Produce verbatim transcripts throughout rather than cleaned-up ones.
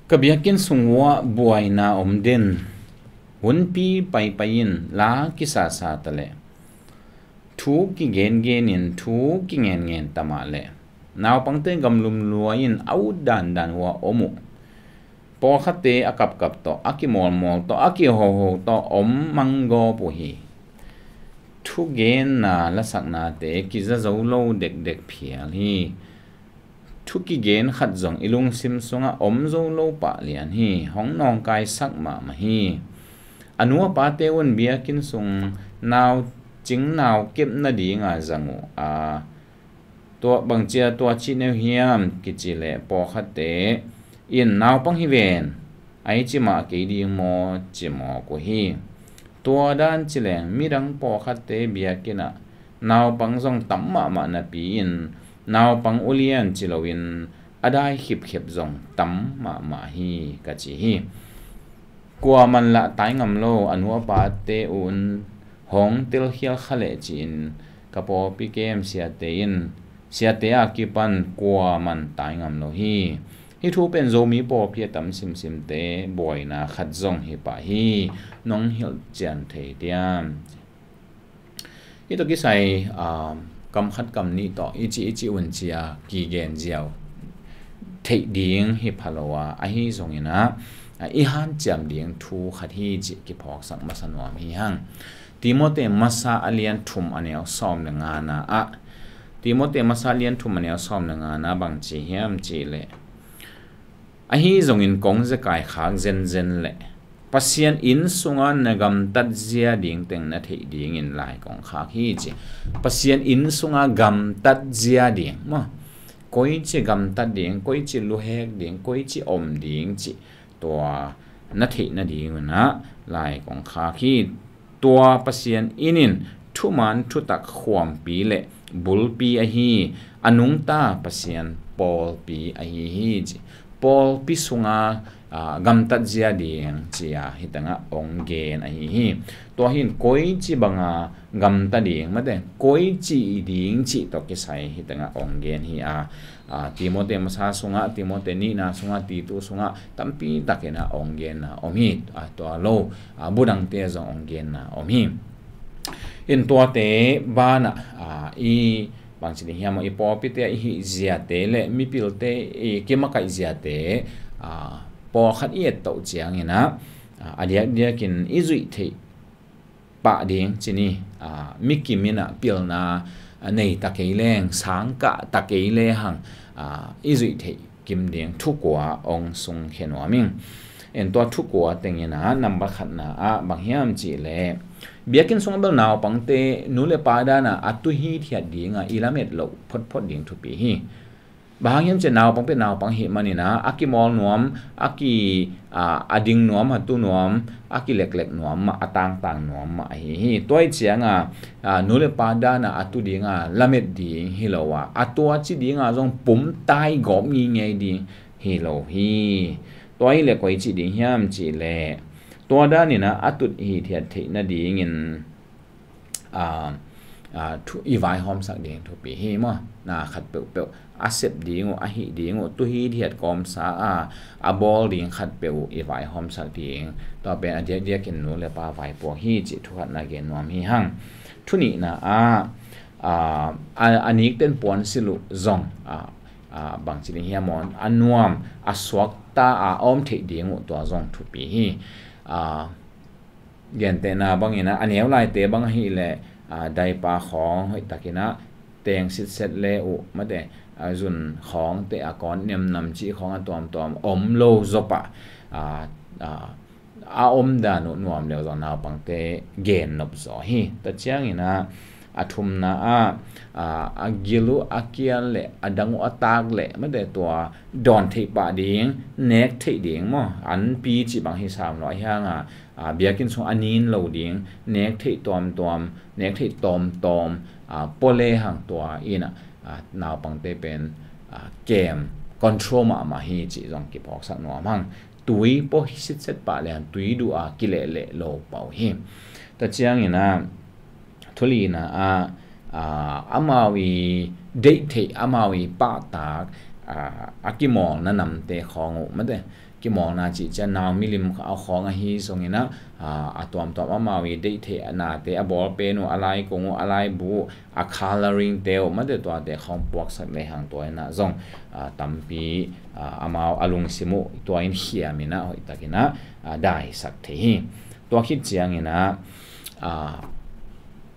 Ka biakinn sung uah buaina om den. Hunpi paipai in la kisasa ta leh thu kigengen in, thu kingenngen ta mah leh naupangte gamlum lua in a ut dandan uah om uh. Pawlkhatte a kapkap tawh, a kimawlmawl tawh, a kihoho tawh om manggawp uh hi. Thugenna lasaknate kiza zo lo dekdek phial hi. Thu kigen khat zong i lungsim sungah om zo lo pah lian hi. Hong nawngkaisak mahmah hi. A nu a pate un biakinn sung nau cing nau kep nadinga zang uh a, tua bangcia tua cih neu hiam kici leh pawlkhatte in naupang hi ven, a hi ci mah kei ding maw ci mawk uh hi. Tua dan ci leng midang pawlkhatte biakinn ah naupang zong tam mahmah napi in naupang ulian ci loin a dai khipkhep zong tam mahmah hi ka ci hi. Kuaman lah tai ngam lo, a nu a pate un hong telkhial kha leh ci-in ka pawlpi kem siate in siate a kipan kuaman tai ngam lo hi. Hih thu pen Zomi pawlpi a tam simsimte buaina khat zong hi pah hi. Nong hilh cian thei diam? Hih tawh kisai, ah, kam khat kam nih tawh i cih i cih un cia kigen ziau theih ding hi pha lo a, ahi zongin ah, ah, i hanciam ding thu khat hi cih kiphawksak masa nuam hi hang. Timote masa a lian thum a neu sawm le ngana ah, Timote masa a lian thum a neu sawm le ngana bang ci hiam cih leh, ahi zongin kong zekai khak zenzen leh Pasian inn sunga na gamtat zia ding teng na theih dingin lai kong khak hi ci. Pasian inn sunga gamtat zia ding maw? Koici gamtat ding, koici luhek ding, koici om ding ci, tua na theih nadingun ah lai kong khak hi. Tua Pasian inn in thuman thutak khuampi le bulpi ahi, a nungta Pasian pawlpi ahi hi ci. Pawlpi sunga, ah, gamtat zia ding cia hi tengah ong gen ahi hi. Tua hin koici banga gamta ding mate, koici ding cih tawh kisai hi tengah ong gen hi a, ah, Timote masa sungah, Timote nihna sungah, Titu sungah tampi takin ah ong genna om hi. Ah, tua lo, ah, budangte zong ong genna om hi. In tuate banah, ah, i bangci ding hiam, i pawlpite i hih ziate le mipilte i kimakaih ziate, ah, pawlkhat i et toh ciangin ah, ah, a diakdiakin i zuih theih pah ding ci ni, ah, mi kim in ah pilna, ah, nei ta kei leng, sangkah ta kei le hang, ah, i zuih theih kim ding thukua ong sungkhia nuam ing. En tua thukua tengin ah, nambat khatna ah bang hiam cih leh, biakinn sungah bel naupangte nu le pa dan ah a tu hithiat ding ah i lamet loh photphot ding thupi hi. Bang hang hiam cih leh naupang pen naupang ahih manin ah, a kimawl nuam, a ki, a, a ding nuam, a tu nuam, a kileklek nuam mah, a tangtang nuam mah ahi hi. Tua ahih ciangin ah, a, nu le pa dan ah a tu ding ah lamet ding hi lo a, a tua ci ding ah zong pumtai gawp ngeingei ding hi lo hi. Tua ahih leh koici ding hiam cih leh, tua danin ah a tut hithiat theih nadingin, a, a, thu, i vaihawmsak ding thupi hi maw? Na khat peuhpeuh a sep ding uh, a hih ding uh, tu hithiat kawmsa a, a bawl ding khat peuh uh i vaihawmsak ding. Tua pen a diakdiakin nu le pa vaipuak hi cih thu khatna gen nuam hi hang. Thu nihna ah, a, a, a nikten puansilh uh zong, a, a, bangci ding hiam maw, a nuam, a suakta a om theih ding uh tua zong thupi hi. A, gentehna bangin ah, a neu laite bang ahih leh, a, diaper khawng hoihtakin ah teng sitset le uh mate, a, zun khawngte, a kawn nemnam cih khawng a tuamtuam om lo zaw pah, a, a, a om dan uh nuam leu zong naupangte gen nop zaw hi. Tua ciangin ah, a thumna ah, a, a gil uh a kial le a dang uh a tak le mate tua dawn theih pah ding, nek theih ding maw, anpi cih bang hi sam lo a, hiang a, a, biakinn sung a nin lo ding, nek theih tuamtuam, nek theih tawmtawm, a, pua le hang tua in ah, a, naupangte pen, a, kem, control mahmah hi cih zong kiphawksak nuam hang. Tui pua hi sitset pah le hang tui duh a kilehleh lo pah uh hi. Tua ciangin ah, thu lina ah, a, amau i deih theih, amau i pahtak, a, a kimawlna namte khawng uh mate, kimawlna cih ciang nau milim a khawng ahi zongin ah, a, a tuamtuam amau i deih theih a nate, a ball pen uh, a lai kung uh, a lai bu uh, a colouring te uh, mate tuate khawng puaksak lehang tua in ah zong, a, tampi, a, amau a lungsim uh tua in khiam in ah hoihtakin ah, a, daisak thei hi. Tua khit ciangin ah, a,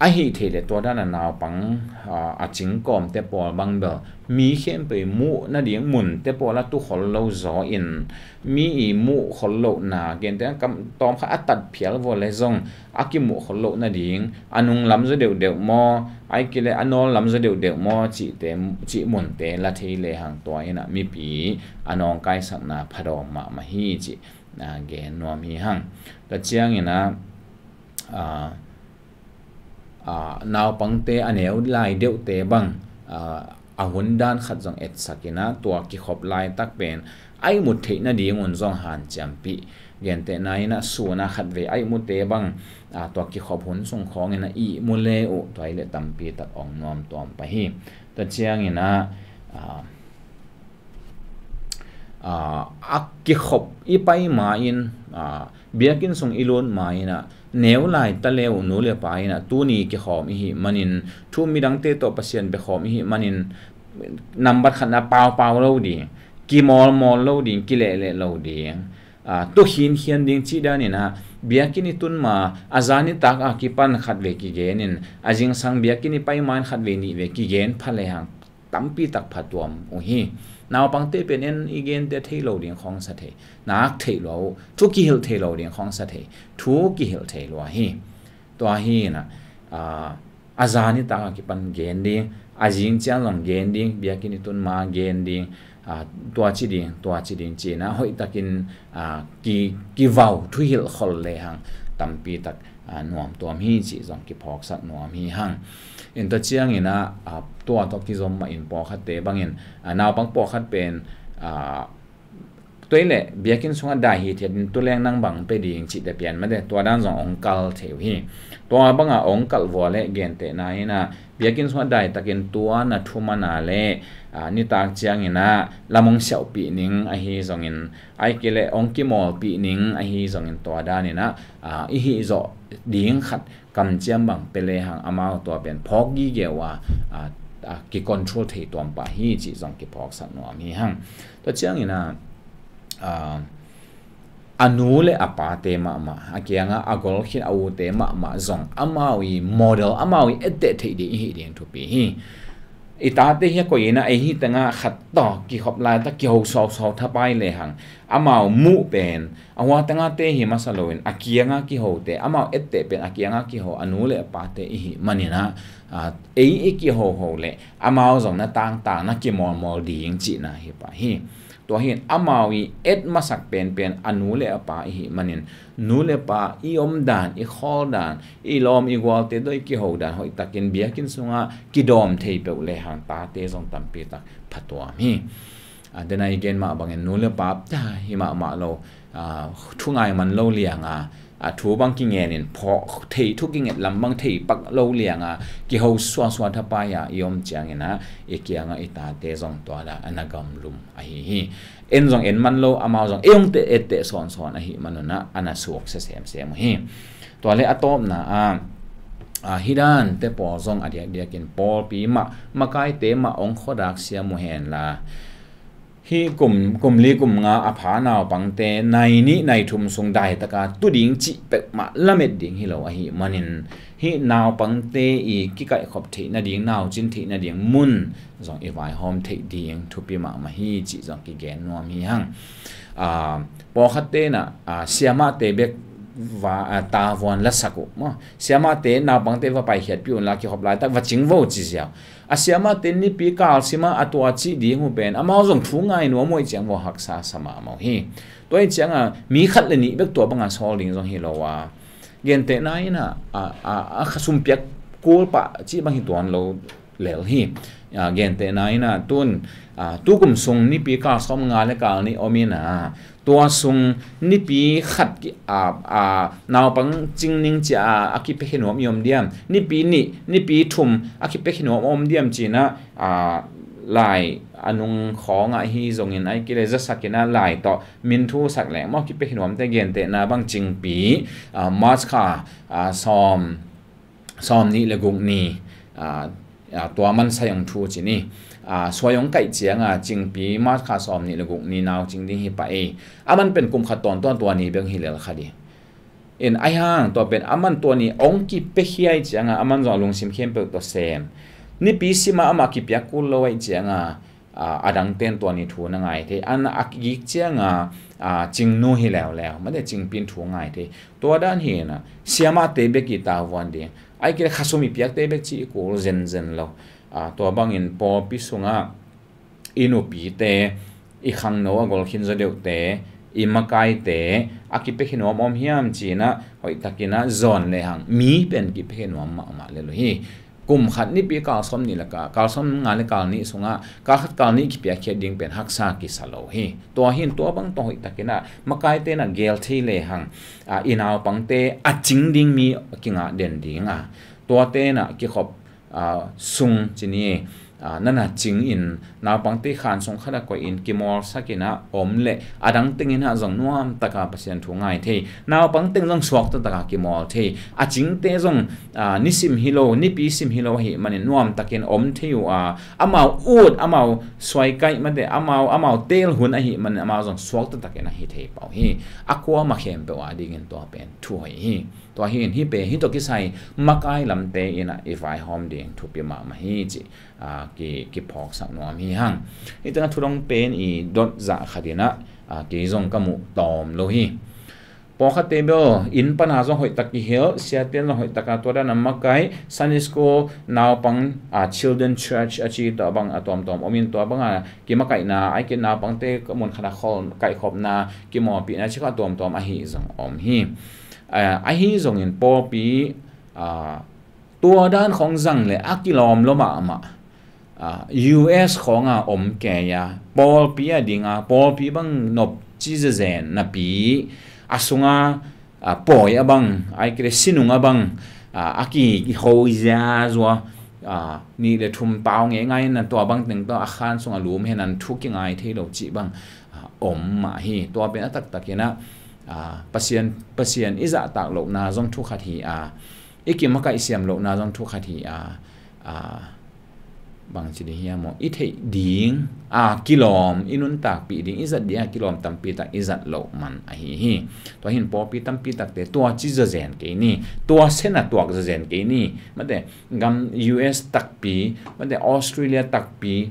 a hih theih leh tua dan a naupang, a, a cingkawmte pawl bang bel mi khempeuh i muh nading munte pawl a tukhol lo zaw in mi i muh khol lohna, gentehna kam tawm khat a tat phial vua leh zong a kimuh khol loh nading, a nung lam zaw deuhdeuh maw, ahih kei leh a nawl lam zaw deuhdeuh maw cihte, cih munte la thei lehang tua in ah mipi a nawngkaisakna phadawm mahmah hi cih, a, gen nuam hi hang. Tua ciangin ah, a, a, naupangte a neu lai deuhte bang, a, a hun dan khat zong etsak in ah tua kikhop laitak pen a ihmut theih nadingun zong hanciampih. Gentehna in ah sun a khatvei a ihmute bang, a, tua kikhop hun sung khawngin a ihmu le uh tua hi leh tampi tak ong nuam tuam pah hi. Tua ciangin ah, a, a, a kikhop i pai ma-in, a, biakinn sung i lut ma-in ah neu lai ta le uh nu le pa in ah tuni kikhawm i hih manin, thu midangte tawh Pasian biakhawm i hih manin, nambat khatna paupau lo ding, kimawlmawl lo ding, kilehleh lo ding, a, tu khinkhian ding cih danin ah biakinn i tun ma a zan nitak a kipan khatvei kigen in, a zingsang biakinn i pai ma-in khatvei nihvei kigen pha lehang tampi tak phatuam uh hi. Naupangte pen en i gente thei lo ding khawng sa thei, nak theih lua uh, thu kihilh thei lo ding khawng sa thei, thu kihilh thei lua hi. Tua hi in ah, a, a zan nitak a kipan gen ding, a zing ciang zong gen ding, biakinn i tun ma gen ding, a, tua ci ding, tua ci ding ci in ah hoihtakin, a, ki, kivau thuhilh khol lehang tampi tak, a, nuam tuam hi cih zong kiphawksak nuam hi hang. In tua ciangin ah, a, tua tawh kizom mah in pawlkhatte bangin, a, naupang pawlkhat pen, a, tua hi leh biakinn sungah dai hithiat in tuleng nang bang pe ding cihte pian mate tua dan zong ong kal thei uh hi. Tua banga ong kal vua leh gentehna in ah biakinn sungah daitakin tua na thuman a leh, a, nitak ciangin ah lam ong siauhpih ning ahi zongin, ahih kei leh ong kimawlpih ning ahi zongin tua danin ah, a, i hih zawh ding khat kamciam bang pe lehang amau tua pen phawk gige uh a, a, a, kicontrol thei tuam pah hi cih zong kiphawksak nuam hi hang. Tua ciangin ah, a, a nu le a pate mahmah, a kiangah a golkhin a ute mahmah zong amau i model, amau i etteh theih ding i hih ding thupi hi. I tate hi a koih in ah ei hi tengah khat tawh kikhop laitak kiho suausuau thapai lehang amau muh pen a hua tengahte hi masa loin a kianga kihote, amau etteh pen a kianga kiho a nu le a pate i hih manin ah, a, ei i kihoho leh amau zong na tangtang na kimawlmawl ding cihna hi pah hi. Tua hi in amau i et masak penpen a nu le a pa i hih manin nu le pa i omdan, i khawldan, i lawm i gualte tawh i kihodan hoihtakin biakinn sungah kidawm thei peuh lehang tate zong tampi tak phatuam hi. A, dena i gen mah bangin nu le pa ta hi mahmah lo, a, thu ngai man lo lianga, a, thu bang kingen in phawk thei, thu kinget lam bang thei pak lo lianga kiho suasua thapai a i om ciangin ah i kiangah i tate zong tua dan a na gamlum ahi hi. En zong en man lo, amau zong ei ong etteh sawnsawn ahih manun ah a na suaksia semsem uh hi. Tua leh a tawpna ah, a, hih dante pawl zong a diakdiakin pawlpi mah, makaite mah ong khuadak siam uh henla, hih kum, kum li kum nga a pha naupangte nai nih nai thum sung daitaka tu ding cih peuhmah lamet ding hi lo ahih manin hih naupangte i kikaihkhop theih nading, naucin theih nading mun zong i vaihawm theih ding thupi mahmah hi cih zong kigen nuam hi hang. A, pawlkhatte in ah, a, siamahte bek va, a, tavuan lasak uh maw, siamahte naupangte va paikhiatpih unla kikhop laitak va cing vo ci ziau. A siamahte nipi kalsima a tua cih ding uh pen amau zong thu ngai nuam uh ahih ciang vo haksa sa mahmah uh hi. Tua ahih cianga mi khat le nih bek tua banga sawl ding zong hi lo a, gentehna in ah, a, a, a kha sumpiak kul pah cih bang hi tuan lo lel hi. A, gentehna in ah tun, a, tukum sung nipi kal sawm nga le kal nih om in ah tua sung nipi khat ki, a, a, naupang cingning cia a, a kipia khin nuam i om diam, nipi nih, nipi thum a kipia khin nuam om diam ci in ah, a, lai a nung khawngah hi zongin ai kile zasakin ah lai tawh min thusak leng maw kipia khin nuamte gentehna bang Cingpi, ah, March kha, ah, sawm, sawm nih le guk ni, ah, ah, tua man sai hong thu ci ni. Ah, suai hong kaih cianga Cingpi March kha sawm nih le guk ni nau cing ding hi pah ei. A man pen kum khat tawntung tua ni beng hi lel kha ding. In ai hang tua pen a man tua ni hong kipia hi ai cianga a man zong a lungsim khempeuh tawh sem. Nipi sima amah kipiak kul lo ai cianga, ah, a dang ten tua ni thu na ngai thei. An a gik cianga, ah, Cingnu hi leuleu. Mate Cingpin thu ngai thei. Tua dan hi na siamate bek i tavuan ding. Ai kile khasum i piakte bek ci i kul zenzen lo. Ah, tua bangin pawlpi sungah i nupite, i khangno a golkhin zaw deuhte, i makaite a kipia khin nuam om hiam cinah hoihtakinah zawn lehang mi pen kipia khin nuam mahmah lel uh hi. Kum khat nipi kalsawm nih le ka, kalsawm nga le kal nih sungah kal khat kal nih kipiakkhiat ding pen haksa kisa lo hi. Tua hin tua bang tawh hoihtakinah makaite na gel thei lehang, ah, i naupangte a cing ding mi kingah den dinga tuate na kikhop, ah, sung ci ni, ah, nana cingin naupangte khan sung khat a koihin kimawlsakinah om le a dang tenginah zong nuamtaka Pasian thu ngai thei. Naupang teng zong suaktataka kimawl thei. A cingte zong, ah, nisim hi lo, nipi sim hi lo ahi manin nuamtakin om thei uh a, amau ut, amau suaikaih mate, amau, amau tel hun ahi manin amau zong suaktatakin ahi thei pah uh hi. A kuama khempeuh a dingin tua pen thu hoih hi. Tua hi in hih pen hih tawh kisai makai lamte inah i vaihawm ding thupi mahmah hi cih, ah, ki, kiphawksak nuam hi hang. Hih tengah thudong pen i dot zah khat inah, ah, kei zong ka muh tawm lo hi. Pawlkhatte bel inn pana zong hoihtak kihilh, siate zong hoihtaka tua dana makai, Sunday school, naupang, ah, children church a ci tawh bang a tuamtuam om in tua banga kimakaihna ai kile naupangte ka mun khana khol kaihkhopna kimawlpihna ci kha tuamtuam ahi zong om hi. Ah, ahi zongin pawlpi, ah, tua dan khawng zang le a kilawm lo mahmah. Ah, U S khawnga om kei a pawlpi a dinga pawlpi bang nop ci zezen napi a sunga, ah, pawi a bang ai kile sinung a bang, ah, a ki, kiho zia zua, ah, nih le thum pau ngeingai na tua bang teng tawh a khan sunga lum hen an thu kingai thei lo cih bang, ah, om mah hi. Tua pen a taktakinah, ah, Pasian, Pasian i zahtak lohna zong thu khat hi a, i kimakaih siam lohna zong thu khat hi a, ah, bangci ding hiam maw i theih ding a kilawm i nuntakpih ding i zat ding a kilawm tampi tak i zat loh man ahi hi. Tua hin pawlpi tampi takte tua ci zazen kei ni, tua sena tuak zazen kei ni. Mate gam U S takpi, mate Australia takpi,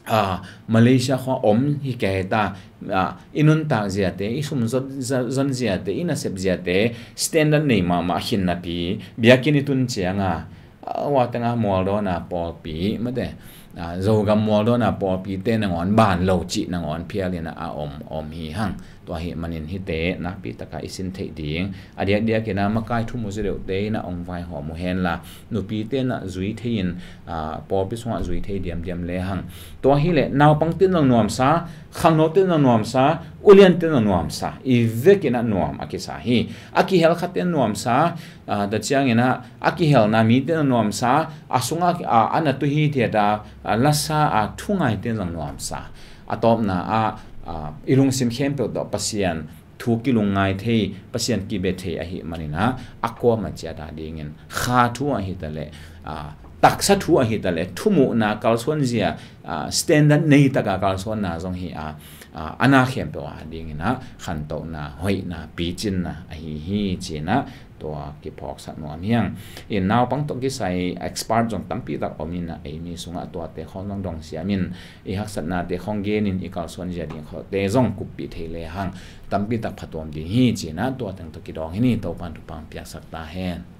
ah, Malaysia khua om hi kei ta, ah, i nuntak ziate, i sum zon, zon ziate, i nasep ziate standard nei mahmah khin napi biakinn i tun cianga, ah, ua tengah mualdawna pawlpi mate, ah, Zogam mualdawna pawlpite nangawn ban lo cih nangawn phialin a om, om hi hang. Tua hi manin hihte nakpi taka i sin theih ding a diakdiakin a makai thum uh zedeuhte in a ong vaihawm uh henla nupite na zui thei in, ah, pawlpi sungah zui thei diamdiam lehang. Tua hileh naupangte zong nuamsa, khangnote zong nuamsa, uliante zong nuamsa, i vekin a nuam a kisa hi. A kihel khatte nuamsa, ah, ta ciangin a, a kihelna mite zong nuamsa, a sungah, ah, a na tuhi thiata, ah, lasa a thungaite zong nuamsa. A tawpna ah, ah, i lungsim khempeuh tawh Pasian thu kilungngai thei, Pasian kibia thei ahi manin a, a kuama ciat a dingin kha thu ahi taleh, ah, taksa thu ahi taleh, thumuhna kalsuan zia, ah, standard nei taka kalsuanna zong hi a, ah, a na khempeuh a dingin a khantohna, hoihna, picinna ahi hi cin a, tua kiphawksak nuam hi hang. In naupang tawh kisai expert zong tampi tak om in a, ei mi sungah tuate khawng zong dong siam in, i haksatnate khawng genin i kalsuan zia ding khawngte zong kuppih thei lehang tampi tak phatuam ding hi cin a, tua teng tawh kidawng hi ni. Topan thupha piaksak ta hen.